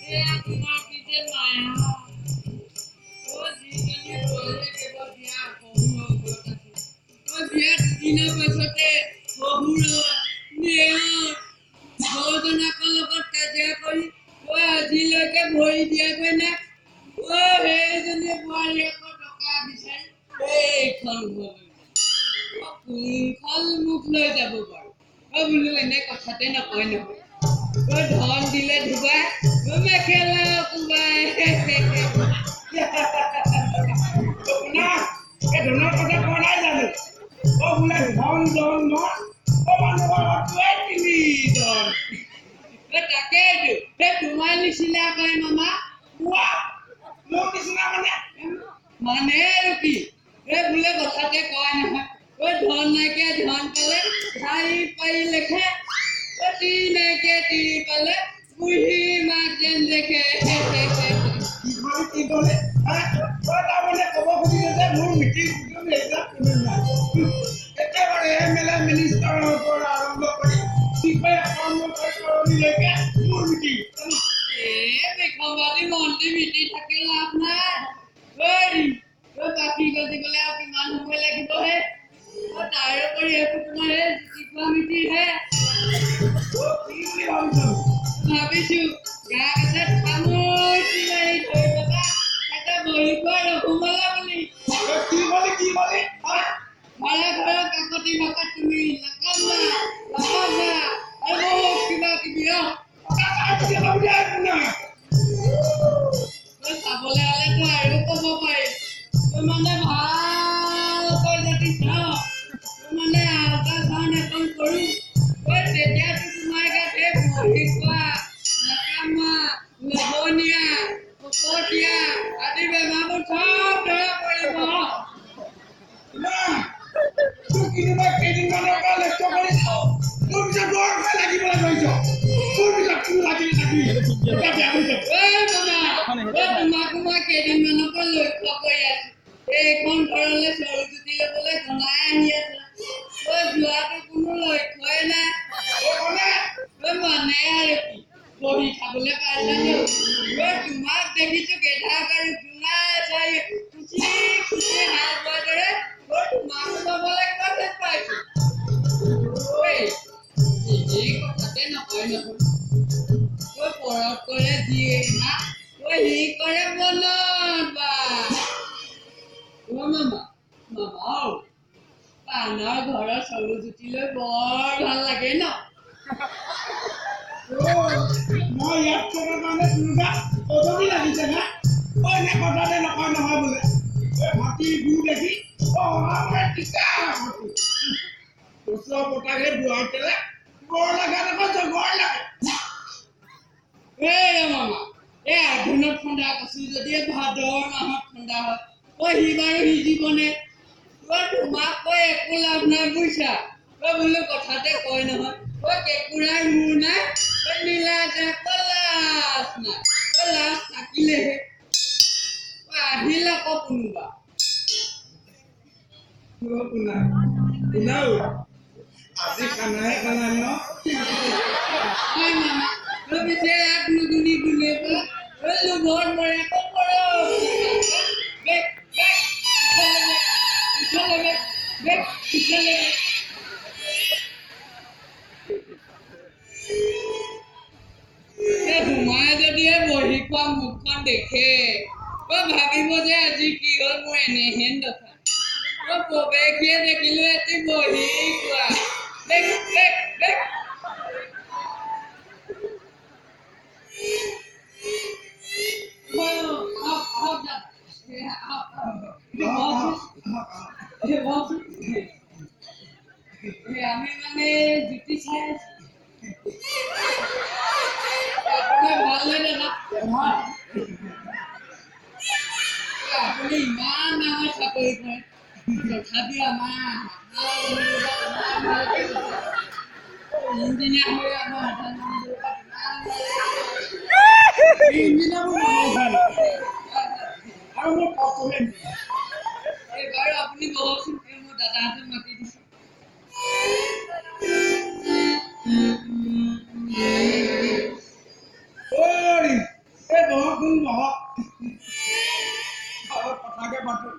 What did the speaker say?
এয়া তোমাৰ কি যে মায়া। অ, যিজনী বোৱাৰীয়ে কেৱল বিয়া শহুৰৰ ঘৰত আছিল, অ, বিয়া দুদিনৰ পাছতে শহুৰৰ নেওৰ বৌজনাকৰ লগত কাজিয়া কৰি, অ, আজিলৈকে ভৰি দিয়াগৈ নাই। অ, সেইজনী বোৱাৰীয়েকৰ টকা বিচাৰি এইখন ঘৰলৈ যায়। অ, কোনখন মুখ লৈ যাব বাৰু? অ, বোলো এনে কথাতে নকয় নহয়, অ, ধন দিলে ধুবাই, অ, মেখেলা কোবাই। শুনা, এই ধনৰ কথা কোৱা নাই জানো? অ, বোলে ধন জন মন, অ, মানুহৰ ঘৰটোৱে তিনিজন। তাকেইতো, এই তোমাৰ নিচিনা কয় মামা। কোৱা, মোৰ নিচিনা মানে? মানে আৰু কি, এই বোলে কথাতে কয় নহয়, ঐ ধন নাইকিয়া ধন পালে ঢাৰি পাৰি লেখে, ঐ তিৰি নাইকিয়া তিৰি পালে বুঢ়ী মাক যেন দেখে। কি কলি, কি কলি? হা? তই তাৰমানে ক'ব খুজিছ যে মোৰ মিতিৰ কুটুম এইবিলাক কোনো নাই, একেবাৰে এম এল এ মিনিষ্টাৰৰ পৰা আৰম্ভ কৰি বিষয়া কৰ্মচাৰী কৰণীলৈকে মোৰ মিতিৰ? এ বিসম্বাদী মন্ত্ৰী মিতিৰ থাকি লাভ নাই। ঐ ঐ, বাকী গজিবলৈ আৰু কিমান সময় লাগিব হে? অ, তাৰোপৰি এইবোৰ তোমাৰ সেই জুতি খোৱা মিতিৰহে। অ, কি বুলি ভাবিছ? ভাবিছো গা কাষত খামুচি মাৰি ধৰি থকা এটা বহি খোৱা ৰঘুমলা বুলি। অ, কি কলি, কি কলি? হা? ঘৰে ঘৰে কাকতি ভাষাত তুমি লকমা লকমা আৰু বহুত কিবা কিবি। অ, চাবলৈ হ'লেতো আৰু ক'ব পাৰি। তই মানে ভালকৈ যদি চাওঁ, তই মানে আল্ট্ৰাচাউণ্ড এখন কৰোঁ, ঐ তেতিয়াতো তোমাৰ গাত সেই বহি খোৱা, নাকামা, লবনীয়া, ফকতীয়া আদি বেমাৰবোৰ চব ধৰা পৰিব। তোৰ কোনোবাই কেইদিনমানৰ পৰা লক্ষ্য কৰিছো, তোৰ পিছত বৰকৈ লাগিবলৈ ধৰিছ। তোৰ পিছত কোনো লাগি নাথাকিবি, এতিয়া বেয়া হৈ যাব। ঐ মামা, ঐ তোমাকো মই কেইদিনমানৰ পৰা লক্ষ্য কৰি আছো। এইখন ঘৰলৈ চৰু জুতি ল'বলৈ ঘনাই আহি আছা। ঐ যোৱাটো কোনো লক্ষ্যই নাই। অ, মানে? ঐ মানে আৰু কি, বহি খাবলৈ পাইছাতো? ঐ তোমাক দেখিছো গেধা আৰু জোঙা চাই খুচি খুচি হাল বোৱাৰ দৰে। ঐ তোমাকো ল'ব লাগিব যেন পাইছো। ঐ এই কথাতে নকয় নহয়, ঐ পৰত কৰে যিয়ে না, ঐ সি কৰে মনত বা। অ মামা, মামা ঔ, পানৰ ঘৰৰ চৰু জুতি লৈ বৰ ভাল লাগে ন? অ, মই ইয়াত থকাৰ কাৰণে কোনোবা সঁজুলি লাগিছে না? অ, এনে কথাতে নকয় নহয়, বোলে এই হাতীৰ গু দেখি অ আমাৰ তিতা হাতী কচুৱা পতাকে দুৱাৰ তেলে বৰ লাগে নহয়, জগৰ লাগে। এই মামা, এই আঘোণত খুন্দা কচু যদি ভাদৰ মাহত খুন্দা হয়, ঐ সি বাৰু সিজিবনে? ঐ তোমাক কৈ একো লাভ নাই বুজিছা। ঐ বোলো কথাতে কয় নহয়, ঐ কেঁকুৰাৰ মূৰ নাই, ঐ নীলাজ আকৌ লাজ নাই। ঐ লাজ থাকিলেহে। ঐ আহিল আকৌ কোনোবা। অ পোনা, পোনাও, আজি খানাহে খানা ন? ঐ মামা, ঐ পিছে ইয়াত নুগুনি কোনে বা? ঐ লোভত মৰে আকৌ পৰক। বেগ বেগ পিছলে বেগ, পিছলে বেগ, বেগ পিছলে বেগ। এই সোমাই যদি এই বহি খোৱা মুখখন দেখে, ঐ ভাবিব যে আজি কি হ'ল মোৰ এনেহেন দশা। ঐ প্ৰৱেশীয়ে দেখিলো এটি বহি খোৱা। বেগ বেগ বেগ। আহক আহক দাদা, এই আহক আহক। বহকচোন, এই বহকচোন। এই আমি মানে জুতি চাই আছো। আপোনাৰ ভালনে দাদা? আপুনি ইমান ডাঙৰ চাকৰি কৰে, তথাপি আমাৰ ইঞ্জিনিয়াৰ হৈ আমাৰ সাধাৰণ মানুহবোৰৰ ইমান এই ইঞ্জিনিয়াৰবোৰ মানুহ ভাল আৰু মোৰ পথটোহে। এই বাৰু আপুনি বহকচোন, এই মোৰ দাদাহঁতক মাতি দিছোঁ। ঐ বহক, অলপ কথাকে পাতো।